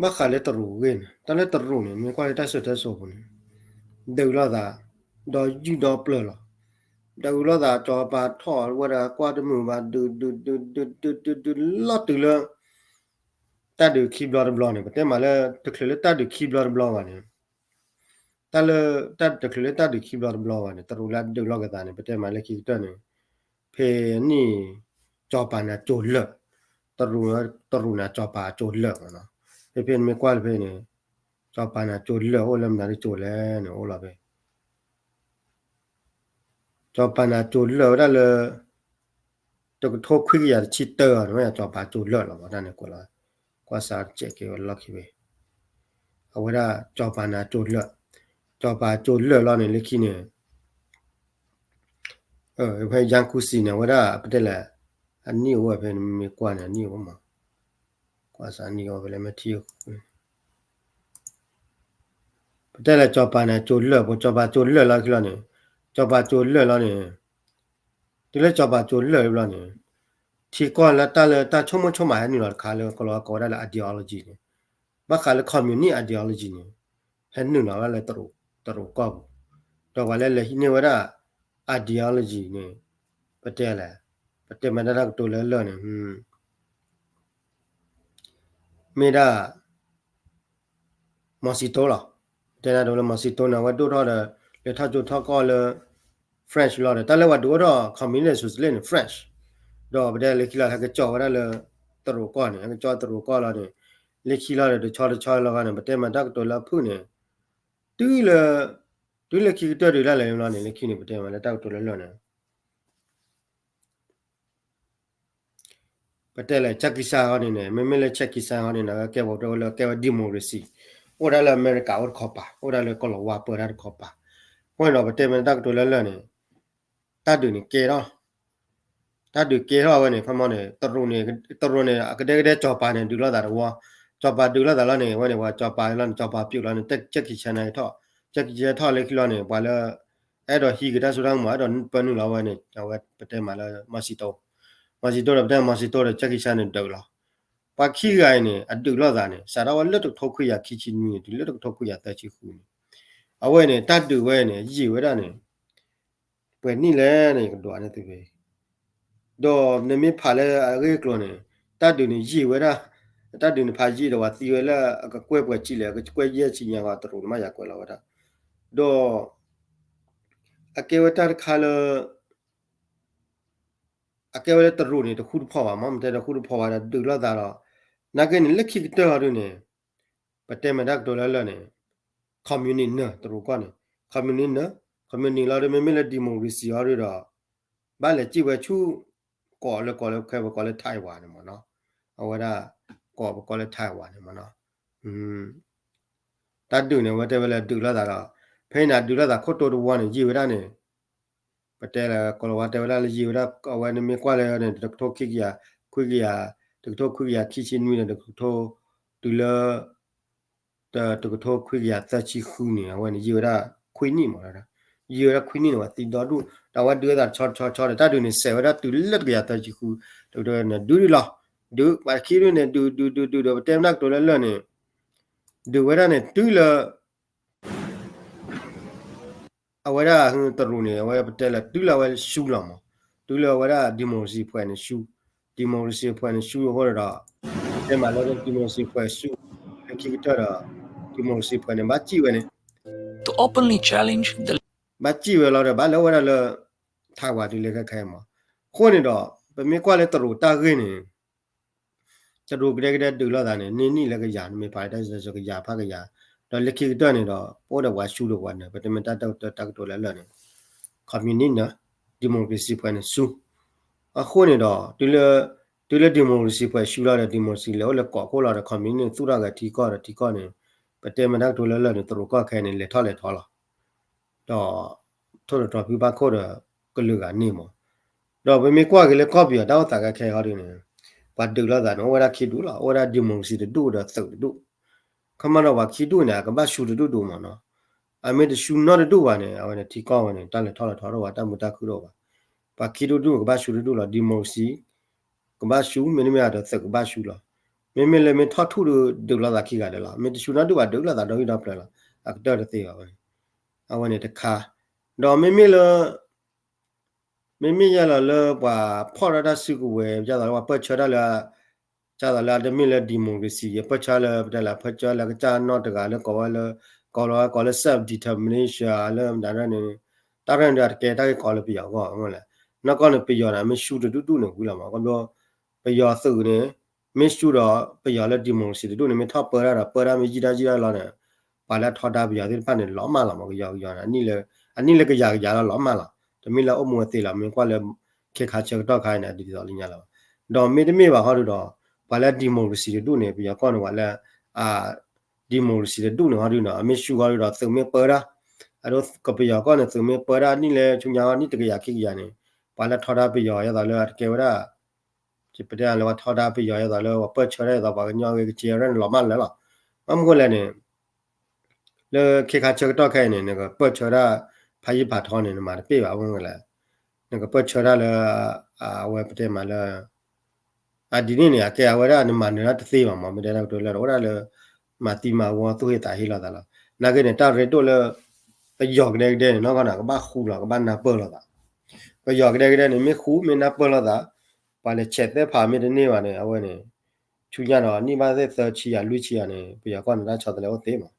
ဘၣ်ဃးလၢတရူးအဂ့ၢ်န့ၣ် တၢ်လၢတရူးန့ၣ် မ့ၢ်ကွၢ်လၢတၢ်စံၣ်စိၤတဲစိၤအပူၤန့ၣ် ဒုးလိာ်သး ဒီးယုၢ်ဒီးပျၢၤလီၤ. ဒုးလိာ်သး စီၤပၤထီၣ်ဝဲဒၣ်ကွၢ်တမုာ်ဘၣ် ဒုး ဒုး ဒုး ဒုး ဒုး ဒုး လီၤတုၤလၢ တၢ်ဒုးခံဘျီတဘျီန့ၣ် ပတဲမးလၢ တချုးလၢတၢ်ဒုးခံဘျီတဘျီဘၣ်န့ၣ် တၢ်လၢ တၢ်တချုးလၢတၢ်ဒုးခံဘျီတဘျီဘၣ်န့ၣ် တရူးလၢအဒုးလိာ်က့ၤသးန့ၣ် ပတဲမးလၢခံကတၢၢ်န့ၣ် ဖဲန့ၣ် စီၤပၤန့ၣ်ကၠိၤလၢာ်, တရူး တရူးန့ၣ်စီၤပၤကၠိၤလၢာ်မးနီၤ. ဖဲဖဲနမ့ၢ်ကွၢ်လၢဖဲန့ၣ် စီၤပၤန့ၣ်ကၠိၤလၢာ်အိၣ်လၢမနုၤကၠိၤလဲၣ်န့ၣ် အိၣ်လီၤဖဲ စီၤပၤန့ၣ်ကၠိၤလၢာ်ဝဲဒၣ်လၢ တကထိခွံကယၤတဆံတၢအီၤန့ၣ် ဝဲစီၤပၤကၠိၤလၢာ်လီၤ တၢ်န့ၣ်ကွဲးလီၤ, ကွၢ်စးကဲးက့ၤဝဲလီၢ်ခံဝဲ, အဝဲဒၣ်စီၤပၤန့ၣ်ကၠိၤလၢာ်, စီၤပၤကၠိၤလၢာ်လီၤန့ၣ် လၢခံန့ၣ် ဖဲယါခူစံးန့ၣ် အဝဲဒၣ်ပတဲလဲၣ်, အနံၣ်အိၣ်ဝဲဖဲနမ့ၢ်ကွၢ်န့ၣ် အနံၣ်အိၣ်မး, ကွၢ်စးနံၣ်အိၣ်ဖဲလဲၣ်မ့ၢ်ထံ ပတဲလဲၣ်စီၤပၤန့ၣ်ကၠိၤလၢာ်, ပစီၤပၤကၠိၤလၢာ်လီၤခံလီၤန့ၣ်, စီၤပၤကၠိၤလၢာ်လီၤန့ၣ်, တုၤလၢစီၤပၤကၠိၤလၢာ်ဘျီန့ၣ်, ထံကီၢ်လၢတၢ်လၢတၢ်ဆိကမိၣ်ဆိကမးဟဲနုာ်လီၤတခါလၢကလီၤကိးဝဲဒၣ်လၢ ideology န့ၣ်, ဘၣ်ဃးလၢ communist ideology န့ၣ် ဟဲနုာ်လီၤဝဲဒၣ်လၢ တရူးကီၢ်ပူၤ, ဒီးပှၤလၢလဲၤဟံးန့ၢ်ဝဲဒၣ် ideology န့ၣ်, ပတဲလဲၣ်, ပတဲမးတၢ်ကတိၤလၢလၢာ်န့ၣ် မ့ၢ်ဒၣ် မီၤစံတိလီၤ. တဲဒၣ်ဒိလၢမီၤစံတိန့ၣ် အဝဲဒိၣ်ထီၣ်ဒီး လဲၤထီၣ်ကၠိထီၣ်ကီၢ်လၢ French လီၤဒီး တၢ်လၢပှၤဒုးအိၣ်ထီၣ် communist န့ၣ် French, ဒီးပတဲလၢခံလီၤ ဟဲကၠီဝဲဒၣ်လၢ တရူးကီၢ်န့ၣ် ဟဲကၠီတရူးကီၢ်လီၤန့ၣ်, လၢခံလီၤဒီး တဆီတဆီလီၤဂီၢ်န့ၣ် ပတဲမးတၢ်ကတိၤလၢအဖုၣ်န့ၣ်, တုၤလၢ တုၤလၢခံကတၢၢ်ဒုးဒၣ်လဲာ်လီၤန့ၣ် လၢခံန့ၣ် ပတဲမးလၢတၢ်ကတိၤလၢလၢာ်န့ၣ် ပတဲလဲၣ် Chiang Kai-shek ဟီန့ၣ်န့ၣ် မ့မ့ၢ်လၢ Chiang Kai-shek ဟီန့ၣ်န့ၣ် အဝဲကဲပှၤတဝဲလၢကဲဝဲ democracy, အိၣ်ဒၣ်လၢအမဲရကၤအိၣ်တခီပၤ, အိၣ်ဒၣ်လၢကီၢ်လီၤဝါပၢတၢ်တခီပၤ, အဃိန့ၣ်ဒီး ပတဲမ့ၢ်တၢ်ကတိၤလၢလၢာ်န့ၣ်, တၢ်ဒုးန့ၣ်ကဲထီၣ်, တၢ်ဒုးကဲထီၣ်ဝဲန့ၣ် ခီမီန့ၣ် တရူးန့ၣ်, တရူးန့ၣ် အကဒဲကဒဲစီၤပၤန့ၣ် ဒုးလိာ်သးတဝီ, စီၤပၤဒုးလိာ်သးလီၤန့ၣ် အဝဲန့ၣ် ပှၤစီၤပၤလီၤန့ၣ် စီၤပၤပျုးလီၤန့ၣ် Chiang Kai-shek န့ၣ်ထီၣ်, Chiang Kai-shek ထီၣ်လၢခံလီၤန့ၣ် ပှၤလၢ အဲၣ်ဒိးဟံးက့ၤတၢ်စိတၢ်ကမီၤ အဲၣ်ဒိးပၢနုာ်လီၤဝဲန့ၣ် အဝဲပတဲမးလၢ မီၤစံတိ, မီၤစံတိဒီး ပတဲမီၤစံတိဒီး Chiang Kai-shek န့ၣ်ဒုးလီၤ. ပှၤခံဂၤအံၤန့ၣ် အဒုးလိာ်သးန့ၣ် စးထီၣ်ဝဲလၢတကထိခွံကယၤခံဆံနွံန့ၣ် တုၤလၢတကထိခွံကယၤသၢဆံဃုန့ၣ်, အဝဲန့ၣ် တၢ်ဒုးဝဲန့ၣ် ယံာ်ဝဲဒၣ်န့ၣ် ပှဲၤနံၣ်လဲၣ်န့ၣ် ယကဒွးန့ၢ်သုဖဲ ဒီးနမ့ၢ်ဖးလၢအဂ့ၢ်အကျိၤန့ၣ် တၢ်ဒုးန့ၣ်ယံာ်ဝဲဒၣ်, တၢ်ဒုးန့ၣ်ဖးယံာ်ဒီးပှၤသံဝဲလၢအကကွဲၢ်ပှဲၤဆံလဲၣ်, အကကွဲၢ်ယဲၢ်ဆံညါဂီၤ တရူးန့ၣ်မ့ၢ်ယၤကွဲးလီၤဝဲဒၣ်, ဒီး အကဲဝဲတၢ်တခါလၢ အကဲဝဲလၢတရူးန့ၣ် တဃူတဖိးဘၣ်မ့ၢ် မ့ၢ်တဲတဃူတဖိးဘၣ်ဒီးဒုးလိာ်သးဒီး နာ်က့န့ၣ်လၢခံကတၢၢ်အီၤဒုးန့ၣ် ပတဲမ့ၢ်တၢ်ကတိၤလၢလၢာ်န့ၣ် communist နၢၤ တရူးကီၢ်န့ၣ် communist နၢၤ communist လီၤဒီး မ့မ့ၢ်လၢ democracy အီၤဒုးဒီး ဘၣ်လဲၤစံၣ်ဝဲဆူ ကီးလၢကီးလၢခဲပကိးလၢ Taiwan န့ၣ်မ့ၢ်နီၤ အဝဲဒၣ် ကီးပကိးလၢ Taiwan န့ၣ်မ့ၢ်နီၤ တၢ်ဒုးန့ၣ် အဝဲတဲဝဲလၢဒုးလိာ်သးဒီး ဖဲအံၤန့ၣ်ဒုးလိာ်သးခိၣ်တိတဝီန့ၣ် ယံာ်ဝဲဒၣ်န့ၣ် ပတဲလၢ ကီၤလၤဝါတဲဝဲဒၣ်လၢယံာ်ဝဲဒၣ် အဝဲန့ၣ်မ့ၢ်ကွၢ်လၢန့ၣ် တကထိခံကယၤ ခွံကယၤ တကထိခွံကယၤခံဆံနွံဒီး တကထိ တုၤလၢ တကထိခွံကယၤသၢဆံဃုန့ၣ် အဝဲန့ၣ်ယံာ်ဝဲဒၣ်ခွံနံၣ်မ့ၢ် ယံာ်ဝဲဒၣ်ခွံနံၣ်န့ၣ် ပှၤသံဒီဒူၣ် ဒီးအဝဲဒုးဝဲသးတဆီတဆီတဆီဒီး တၢ်ဒုးန့ၣ် စဲးဝဲဒၣ်တုၤလၢတကယၤသၢဆံဃု တကထိန့ၣ် ဒုးဒုးလီၤ ဒုးပှၤခံဒုးန့ၣ် ဒုးဒုးဒုးဒုးဒီး ပတဲမ့ၢ်တၢ်ကတိၤလၢလၢာ်န့ၣ် ဒုးဝဲဒၣ်န့ၣ် တုၤလၢ အဝဲဒၣ်တရူးန့ၣ် အဝဲပတဲလၢ တုၤလၢအဝဲဆူလီၤမး တုၤလၢအဝဲဒၣ် democracy ဖှဲးန့ၣ်ဆူ democracy ဖှဲးန့ၣ်ဆူအဃိဒီး တဲမးလၢ democracy ဖှဲးဆူ လၢခံကတၢၢ်ဒီး democracy ဖှဲးန့ၣ် ဘၣ်စံၣ်ဝဲန့ၣ် ဘၣ်စံၣ်ဝဲလီၤဒီး ဘၣ်လၢဝဲဒၣ်လၢ Taiwan တုၤလၢခဲခဲအံၤမး အဃိန့ၣ်ဒီး ပမ့ၢ်ကွၢ်လၢတရူးတၢ်ဂ့ၢ်န့ၣ် တရူးကဒဲကဒဲဒုးလိာ်သးန့ၣ် န့ၢ်နံၣ်လၢကယၤ နမ့ၢ်ဖးလၢတၢ်စၢၤကယၤဖးကယၤ ဒီးလၢခံကတၢၢ်န့ၣ်ဒီး ပအိၣ်ဒီးပှၤဆူဒီးပှၤနၢၤ ပတဲမ့ၢ်တၢ်တၢ်ကတိၤလၢလၢာ်န့ၣ် communist နၢၤ democracy ဖှဲးန့ၣ်ဆူ အဃိန့ၣ်ဒီး တုၤလၢ တုၤလၢ democracy ဖှဲးဆူလီၤဒီး democracy လဲၤအိၣ်လၢကီးခိၣ်လီၤဒီး communist န့ၣ် သူၣ်ထီၣ်ဂဲၤထံကီၢ်ဒီးထံကီၢ်န့ၣ် ပတဲမ့ၢ်တၢ်ကတိၤလၢလၢာ်န့ၣ် တရူးကီၢ်ခဲအံၤန့ၣ် လဲၤထီၣ်လဲၤထီလီၤ ဒီး ထိၣ်သတြီၤဖုဘၣ်ခိၣ်ဒီး ကလုာ်ဂၤန့ၣ်မး ဒီးပမ့ၢ်ကွၢ်က့ၤလၢကီၢ်ပယီၤတၢ်အိၣ်သးခဲခဲအံၤဟီဒ်န့ၣ် ပှၤဒုးလိာ်သးန့ၣ် အိၣ်ဝဲဒၣ်ခံဒူၣ်လီၤ အိၣ်ဝဲဒၣ် democracy တဒူၣ်ဒီးသုးတဒူၣ် ခီမီဒီးပှၤခံဒူၣ်န့ၣ် အကဘၣ်ဆူတဒူၣ်ဒိၣ်မးနီၤ အမ့ၢ်တဆူနီတဒူၣ်ဘၣ်န့ၣ် အဝဲန့ၣ်ထံကီၢ်ဝဲန့ၣ် တၢ်လဲၤထီၣ်လဲၤထီတအိၣ်ဘၣ် တၢ်မုာ်တၢ်ခုၣ်တအိၣ်ဘၣ် ပှၤခံဒူၣ်ဒူၣ်ကဘၣ်ဆူတဒူၣ်လီၤ democracy ကဘၣ်ဆူ မ့တမ့ၢ်ဒီးသုးကဘၣ်ဆူလီၤ မ့မ့ၢ်လၢမ့ၢ်ထီၣ်ထူၣ်ဒီးဒုးလိာ်သးခံဂၤဒီးလီၤ. မ့ၢ်တဆူၣ်နီၣ်ဒုးဘၣ်ဒုးလိာ်သးဒီးဟံၣ်ဒီးပျၢၤလီၤ. အကတၢၢ်တသ့ဘၣ်ဝဲန့ၣ်. အဝဲန့ၣ်တခါ, ဒီးမ့မ့ၢ်လၢ မ့မ့ၢ်ယဲလီၤလၢပှၤဖီၣ်တၢ်တၢ်စုကဝဲၤ ဒ်သိးလၢပှၤပၢၢ်ဆၢတၢ်လၢ ဒ်သိးလၢအတမ့ၢ်လၢ democracy ယပၢၢ်ဆၢလၢပတဲလၢ ပၢၢ်ဆၢလၢကစၢ်နီၢ်တဂၤလၢကိးဝဲလၢ ကိးလီၤဝဲကိးလၢ self determination လၢမတၤန့ၣ် တၢ်ရဲၣ်န့ၣ်အတကဲတၢ်ဂ့ၢ်ကီလၢပယီၤအဂီၢ်မ့ၢ်လဲၣ်. နီၢ်ကီၢ်န့ၣ် ပယီၤန့ၣ် မ့ၢ်ရှူတဒူၣ်ဒူၣ်န့ၣ်ဝံၤလီၤမး ခီဖျိ ပယီၤသုးန့ၣ် မ့ၢ်ရှူဒီးပယီၤလၢ democracy တဒူၣ်န့ၣ် မ့ၢ်ထီၣ်ပၢတၢ်ဒီး ပၢတၢ်မ့ၢ်ယံာ်တၢ်ယံာ်တၢ်လီၤန့ၣ် ပှၤလၢအထီဒါပယီၤသ့ၣ်တဖၣ်န့ၣ် လီၤမၢ်လီၤမး ကယီကယီန့ၣ် အနံၣ်လၢကယၤကယၤလီၤ လီၤမၢ်လီၤ. တမ့ၢ်လၢအိၣ်မူအသ့လီၤ မ့ၢ်ကွၢ်လၢ ခ့ခါဆၢကတီၢ်ခါအံၤန့ၣ် ဒ်သိးလၢညါလီၤ. ဒီးမ့တမ့ၢ်ဘၣ်ဟီဒုဒီး ပှၤလၢ democracy တဒူၣ်န့ၣ် ပယီၤကီၢ်န့ၣ် ပှၤလၢ အ democracy တဒူၣ်န့ၣ်ဟီဒုဒီး အမ့ၢ်ရှူဟီဒုဒီး သုးမ့ၢ်ပၢတၢ် အဒိ ကပယီၤကီၢ်န့ၣ် သုးမ့ၢ်ပၢတၢ်နံၣ်လၢဆူညါအနံၣ်တကယၤခံကယၤန့ၣ် ပှၤလၢထီဒါပယီၤ ဒ်သိးလၢအတကဲဝဲဒၣ် ပတဲလၢပှၤထီဒါပယီၤ ဒ်သိးလၢပှၤပၢၢ်ဆၢတၢ် ဒ်သိးပှၤကညီဂ့ၤကစ့ရဲၣ်န့ၣ် လီၤမၢ်လၢာ်လီၤ. ဘၣ်မနုၤဃိလဲၣ်န့ၣ် လၢခ့ခါဆၢကတီၢ်ခဲအံၤန့ၣ် နကပၢၢ်ဆၢတၢ်ဖးယံာ်ဖးထီန့ၣ် နမၤတပ့ၢ်ဘၣ် ဘၣ်မနုၤဃိလဲၣ် နကပၢၢ်ဆၢတၢ်လၢ အဝဲပတဲမးလၢ အဒ်န့ၣ်န့ၣ် အကဲအဝဲဒၣ်နမၤနၢၤတၢ်တသ့ဘၣ်မး မ့ၢ်တဲတၢ်ကတိၤလၢ အိၣ်ဒၣ်လၢ မၤသံမၤဝီသူၣ်ဟ့သးဟ့လိာ်သးလီၤ. နာ်က့န့ၣ် တၢ်ရ့ဒိၣ်လၢ ပယီၤကဒဲကဒဲန့ၣ် နီၢ်ကီၢ်န့ၣ် ကဘၣ်ဃူလီၤ ကဘၣ်နၢ်ပၢၢ်လိာ်သး ပယီၤကဒဲကဒဲန့ၣ် မ့ၢ်ဃူမ့ၢ်နၢ်ပၢၢ်လိာ်သး ပှၤလဲၤဆဲးသဲဖးမ့ၢ်တန့ၢ်ဘၣ်န့ၣ် အဝဲန့ၣ် ဆူညါဒီးနံၣ်ဘၣ်သ့ၣ်သၢဆံယၤလွံၢ်ဆံယၤန့ၣ် ပယီၤကီၢ်န့ၣ် တၢ်ဆီတလဲအိၣ်သ့မး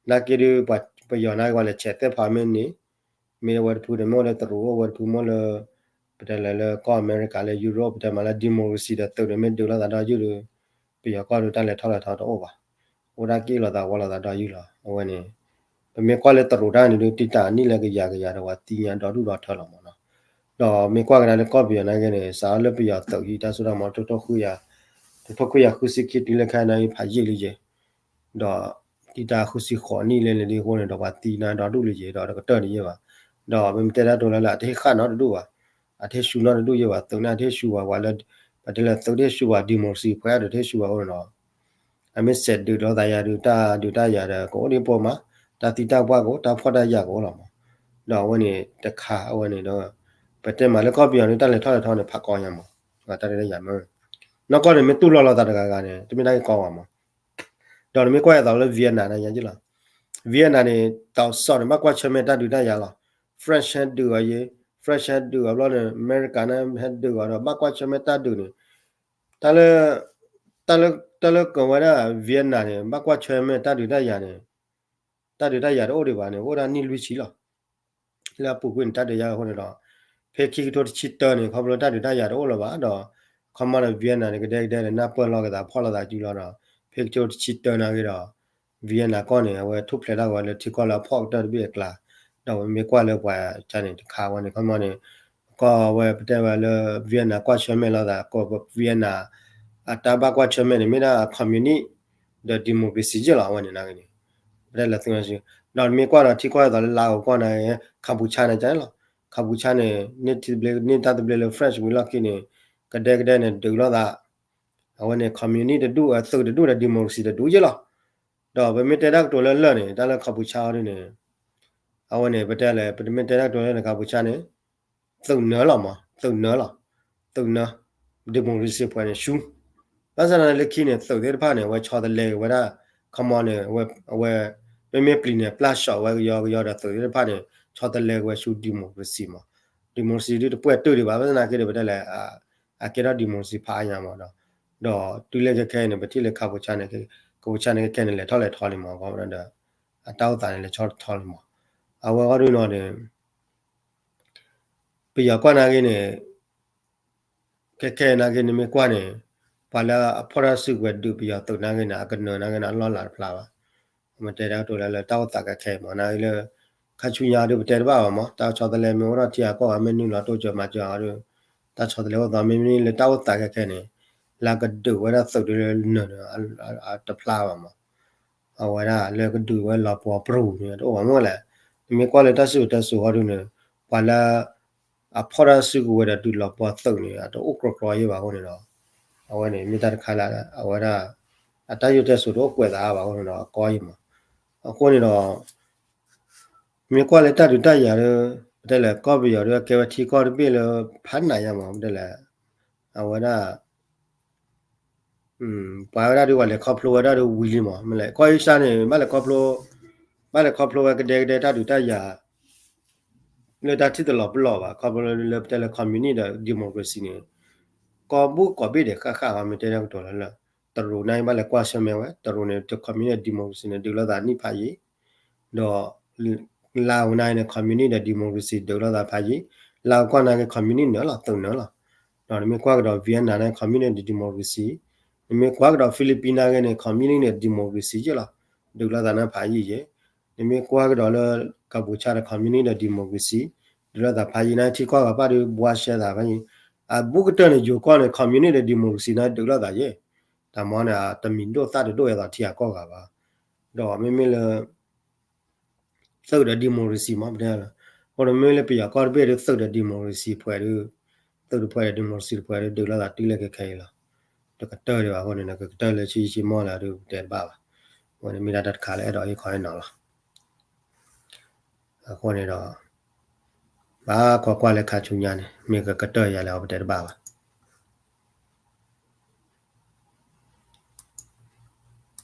နာ်က့ဒုး ပယီၤနာ်က့ပှၤလဲၤဆဲးသဲဖးမ့ၢ်န့ၣ် မ့ၢ်အဝဲတဖုန့ၣ် မ့ၢ်အိၣ်လၢတရူးအိၣ်ဝဲတဖု မ့ၢ်အိၣ်လၢ ပတဲလၢလၢကီၢ်အမဲရကၤလၢ Europe ပတဲမးလၢ democracy ဒီးသုးန့ၣ် မ့ၢ်ဒုးလိာ်သးဒီးယုၢ်ဒီး ပယီၤကီၢ်ဒုးတၢ်လဲၤထီၣ်လဲၤထီတအိၣ်ဘၣ်. အိၣ်ဒၣ်က့ၣ်လိာ်သးဝီလိာ်သးဒီးယုၢ်လီၤ. အဝဲန့ၣ် ပမ့ၢ်ကွၢ်လၢတရူးတၢ်န့ၣ်ဒုး တံၢ်တၢ်အနံၣ်လၢကယၤကယၤဒီးပှၤသံညါဒီဒူၣ်ဒီထၢလီၤမးနီၤ. ဒီးမ့ၢ်ကွၢ်ကဒါလၢကီၢ်ပယီၤနာ်က့န့ၣ် စးထီၣ်လၢပယီၤသုးဟံးတၢ်စိတၢ်ကမီၤ တထိၣ်ဃုာ်ယၤ တထိၣ်ဃုာ်ယၤဃုဆံခံတုၤလၢခဲအံၤန့ၣ် ဖးယံာ်လံယဲ ဒီးတံၢ်တၢ်ဃုဆံဃိးနံၣ်လၢန့ၣ်ဒ်အဃိန့ၣ်ဒီး ပှၤသံနါဒီဒူၣ်လံယဲ ဒီးတကတၢၢ်န့ၣ်ယဲဘၣ်. ဒီးပမ့ၢ်တဲတၢ်ကတိၤလၢလၢ အတဟ့ၣ်ဃာ်နီတဒူၣ်ဘၣ်. အတဟ့ၣ်ရှူနီတဒူၣ်ယဲဘၣ်. သုးန့ၣ်အတဟ့ၣ်ရှူဘၣ် ပှၤလၢ ပတဲလၢသုးတဟ့ၣ်ရှူဘၣ် democracy ပှၤအဒုးတဟ့ၣ်ရှူဘၣ်အဃိန့ၣ်ဒီး အမ့ၢ်စဲးဒုးလိာ်သးယၤဒုး တၢ်ဒုးတၢ်ယၤဒီး ကအိၣ်ဒ်ပိာ်မး တၢ်သံတၢ်ပှၢ်ကအိၣ် တၢ်ဖှီၣ်တၢ်ယာ်ကအိၣ်လီၤမး. ဒီးအဝဲန့ၣ်တခါ အဝဲန့ၣ်ဒီး ပတဲမးလၢကီၢ်ပယီၤန့ၣ် တၢ်လဲၤထီၣ်လဲၤထီန့ၣ် ဖးကီညါမး တၢ်ဒုးတၢ်ယၤမး နီၢ်ကီၢ်န့ၣ် မ့ၢ်တူၢ်လိာ်လိာ်သးတဂၤဂၤန့ၣ် တမ့ၢ်တၢ်ဂ့ၢ်ကီဘၣ်မး. ဒီးနမ့ၢ်ကွၢ်အသးလၢ Vietnam န့ၣ်ယဲလီၤ. Vietnam န့ၣ် တီၤစီၤန့ၣ် ဘၣ်ကွၢ်ဆၢၣ်မဲာ်တၢ်ဒုးတၢ်ယၤလီၤ. French ဟဲဒုးအီၤယဲ French ဟဲဒုးအီၤဘျီန့ၣ် အမဲရကၤန့ၣ် ဟဲဒုးအီၤဒီး ဘၣ်ကွၢ်ဆၢၣ်မဲာ်တၢ်ဒုးန့ၣ် တၢ်လၢ တၢ်လၢ တၢ်လၢကဝဲဒၣ် Vietnam န့ၣ် ဘၣ်ကွၢ်ဆၢၣ်မဲာ်တၢ်ဒုးတၢ်ယၤန့ၣ် တၢ်ဒုးတၢ်ယၤတအိၣ်ဒံးဘၣ်န့ၣ် အိၣ်ဒၣ်နံၣ်လွံၢ်ဆံလီၤ. လၢအပူၤကွံာ်န့ၣ် တၢ်ဒုးယၤအဃိန့ၣ်ဒီး ဖဲခံကထိတဆံတၢန့ၣ် ခီဖျိတၢ်ဒုးတၢ်ယၤတအိၣ်လၢၤဘၣ်ဒီး ခီမီဒီး Vietnam န့ၣ် ကဒဲကဒဲန့ၣ် နၢ်ပၢၢ်လိာ်က့ၤသး ဖီၣ်လိာ်သးစုလီၤဒီး ဖဲခံကထိတဆံတၢနာ်က့ဒီး Vietnam ကီၢ်န့ၣ် အဝဲထူၣ်ဖျဲးတၢ်ကဝဲလၢထံကီၢ်လၢအဖှီၣ်ကတၢၢ်တဘ့ၣ်အကျါ ဒီးပမ့ၢ်ကွၢ်လၢပှၤကန့ၣ်တခါဝဲန့ၣ် ခီမီန့ၣ် ကီၢ်ဝဲပတဲဝဲလၢ Vietnam ကွၢ်ဆၢၣ်မဲာ်လိာ်သး ကီၢ် Vietnam အတၢ်ဘၣ်ကွၢ်ဆၢၣ်မဲာ်န့ၣ် မ့ၢ်ဒၣ် communist ဒီး democracy ယဲလီၤ အဝဲန့ၣ်နာ်က့န့ၣ် ပတဲလၢသု ဒီးမ့ၢ်ကွၢ်ဒီးထံကီၢ်ဒ်သိးလၢ Laos ကီၢ်နာ်က့ Cambodia န့ၣ်ကန့ၣ်လီၤ. Cambodia န့ၣ် န့ၢ်တၢ်သဘျ့လၢ French ဝံၤလီၢ်ခံန့ၣ် ကဒဲကဒဲန့ၣ် ဒုးလိာ်သး အဝဲန့ၣ် communist တဒူၣ် သုးတဒူၣ်ဒီး democracy တဒူၣ်ယဲလီၤ. ဒီးပမ့ၢ်တဲတၢ်ကတိၤလၢလၢၢ်န့ၣ် တၢ်လၢ Cambodia အီၤဒ်န့ၣ် အဝဲန့ၣ် ပတဲလၢ ပမ့ၢ်တဲတၢ်ကတိၤလၢ Cambodia န့ၣ် သုးနၢလီၤမး သုးနၢလီၤ သုးနၢ democracy ပှဲၤန့ၣ် ရှူ ဘၣ်ဆၣ်သနာ်က့လၢခံန့ၣ် သုးသ့ၣ်တဖၣ်န့ၣ် အဝဲဆီတလဲက့ၤဝဲဒၣ် ခီမီန့ၣ် အဝဲ အဝဲ မ့မ့ၢ်ပျံၤန့ၣ် ပျၢ်ဆှီဝဲကယီကယီဒီးသုးသ့ၣ်တဖၣ်န့ၣ် ဆီတလဲက့ၤဝဲဆူ democracy မး democracy ဒ်တပှဲၤတုာ်ဒံးဘၣ် ဘၣ်ဆၣ်သနာ်က့ဒီး ပတဲလၢ အကဲထီၣ် democracy ဖးအါညါမးဒီး ဒီးတုၤလၢခဲခဲအံၤန့ၣ် ပထံၣ်လၢ Cambodia န့ၣ် Cambodia န့ၣ် ခဲခဲန့ၣ် လဲၤထီၣ်လဲၤထီလံမး အဃိဒီး အတၢ်အိၣ်သးန့ၣ် လဲၤထီၣ်လဲၤထီလံမး အဝဲအီၤဒ်န့ၣ်ဒီး ပယီၤကွၢ်နာ်က့န့ၣ် ခဲခဲနာ်က့န့ၣ်မ့ၢ်ကွၢ်န့ၣ် ပှၤလၢအဖီၣ်တၢ်စုကဝဲၤဒုးပယီၤသုးနာ်က့န့ၣ် အကနၢၤနာ်က့န့ၣ် အလီၢ်လၤတဖျါဘၣ်. မ့ၢ်တဲတၢ်ကတိၤလၢလၢတၢ်အိၣ်သးခဲခဲမး နာ်က့လၢ ခါဆူညါဒုးပတဲတဘၣ်ဘၣ်မး တၢ်ဆီတလဲမ့ၢ်အိၣ်ထီၣ်ထံအကီၢ်ဂၤ မ့ၢ်နုာ်လီၤတိစၢၤမၤစၢၤအီၤဒီး တၢ်ဆီတလဲအိၣ်သီ မ့မ့ၢ်လၢတၢ်အိၣ်သးခဲခဲန့ၣ် လၢကဒုးဝဲဒၣ်သုးဒုးလၢနၢၤန့ၣ် တဖျါဘၣ်မး အဝဲဒၣ်လၢကဒုးဝဲလီၤပှီၤပြူၤန့ၣ် တအိၣ်ဘၣ်မ့ၢ်လဲၣ်. နမ့ၢ်ကွၢ်လၢတၢ်စံၣ်စိၤတဲစိၤဟီဒုးန့ၣ် ပှၤလၢ အဖီၣ်တၢ်စုကဝဲၤဒီးဒုးလီၤပှီၤသုးန့ၣ် အတအိၣ်ကြီကြီယဲၢ်ဘၣ်အဃိန့ၣ်ဒီး အဝဲန့ၣ်မ့ၢ်တၢ်တခါလၢ အဝဲဒၣ် အတၢ်စံၣ်စိၤတဲစိၤတအိၣ်ကွဲးသးဘၣ်အဃိန့ၣ်ဒီး အကီယဲၢ်မး. အဃိန့ၣ်ဒီး မ့ၢ်ကွၢ်လၢတၢ်ဒုးတၢ်ယၤဒီး ပတဲလဲၣ် ကီၢ်ပယီၤဒီး ကဲဝဲထံကီၢ်တဘ့ၣ်လၢ ဖးနးယါမး ပတဲလဲၣ် အဝဲဒၣ် ပှၤဝဲဒၣ်ဒုး ပှၤလဲၤခီဖျိဝဲဒၣ်ဒုးဝံၤလံမး မ့ၢ်လဲၣ် ကီၢ်အ့ရှါန့ၣ် ဘၣ်လဲၤခီဖျိ, ဘၣ်လဲၤခီဖျိဝဲကဒဲကဒဲတၢ်ဒုးတၢ်ယၤ လၢတၢ်ထံၣ်တလီၤပလိာ်ဘၣ် ခီဖျိလၢပတဲလၢ communist ဒီး democracy န့ၣ် ကီၢ်ဘူၣ်ကီၢ်ဘ့ၣ်ဒဲးဃၣ်ဃၣ်ဘၣ် မ့ၢ်တဲတၢ်ကတိၤလၢ တရူးန့ၣ် ဘၣ်လဲၤကွၢ်ဆၢၣ်မဲာ်ဝဲ တရူးန့ၣ် communist democracy န့ၣ် ဒုးလိာ်သးနံၣ်ဖးယံာ် ဒီး လၢအိၣ်န့ၣ် communist ဒီး democracy ဒုးလိာ်သးဖးယံာ်, လၢအိၣ်ကီၢ်န့ၣ်က့ communist နၢၤလီၤ သုးနၢၤလီၤ. ဒီးနမ့ၢ်ကွၢ်ကဒီး Vietnam န့ၣ် communist ဒီး democracy, နမ့ၢ်ကွၢ်ကဒီး Philippines န့ၣ်က့န့ၣ် communist ဒီး democracy ယဲၢ်လီၤ, ဒုးလိာ်သးန့ၣ်ဖးယံာ်ယဲၢ်. နမ့ၢ်ကွၢ်ကဒီးလၢ ကၢပူၤဆၣ်ဒီး communist ဒီး democracy ဒုးလိာ်သးဖးယံာ်န့ၣ် ထံကီၢ်ဂၤပၣ်ဒုးဘှါရှဲသးဖးယံာ်, အဘူးကတၢၢ်န့ၣ် ယိၤကီၢ်န့ၣ် communist ဒီး democracy န့ၣ် ဒုးလိာ်သးယဲၢ်. တၢ်မၤန့ၣ် တမံၤဒိၣ်သၣ်တဒိၣ်အသိးထံအကီၢ်ဂၤဘၣ်. ဒီးမ့မ့ၢ်လၢ သုးဒီး democracy မ့ၢ်ပတဲလီၤ. အဃိန့ၣ်မ့မ့ၢ်လၢပယီၤကီၢ်တဘ့ၣ်ဒုး သုးဒီး democracy ပှဲၤဒုး, သုးတပှဲၤဒီး democracy တပှဲၤဒုး ဒုးလိာ်သးတုၤလၢခဲခဲအံၤလီၤ. တကတၢၢ်ဒံးဘၣ်အဃိန့ၣ် ကကတၢၢ်လၢဆံးဆံးမီၢ်လၢဒုးပတဲတဘၣ်ဘၣ်. အဃိန့ၣ်မ့ၢ်ဒၣ်တၢ်တခါလၢအဲၣ်ဒိးဟ့ၣ်ခီဟ့ၣ်နီၤလီၤ. အဃိန့ၣ်ဒီး ဘၣ်ကွၢ်ကွၢ်လၢခါဆူညါန့ၣ် မ့ၢ်ကကတၢၢ်ယၤလဲၣ် အီၤပတဲတဘၣ်ဘၣ်.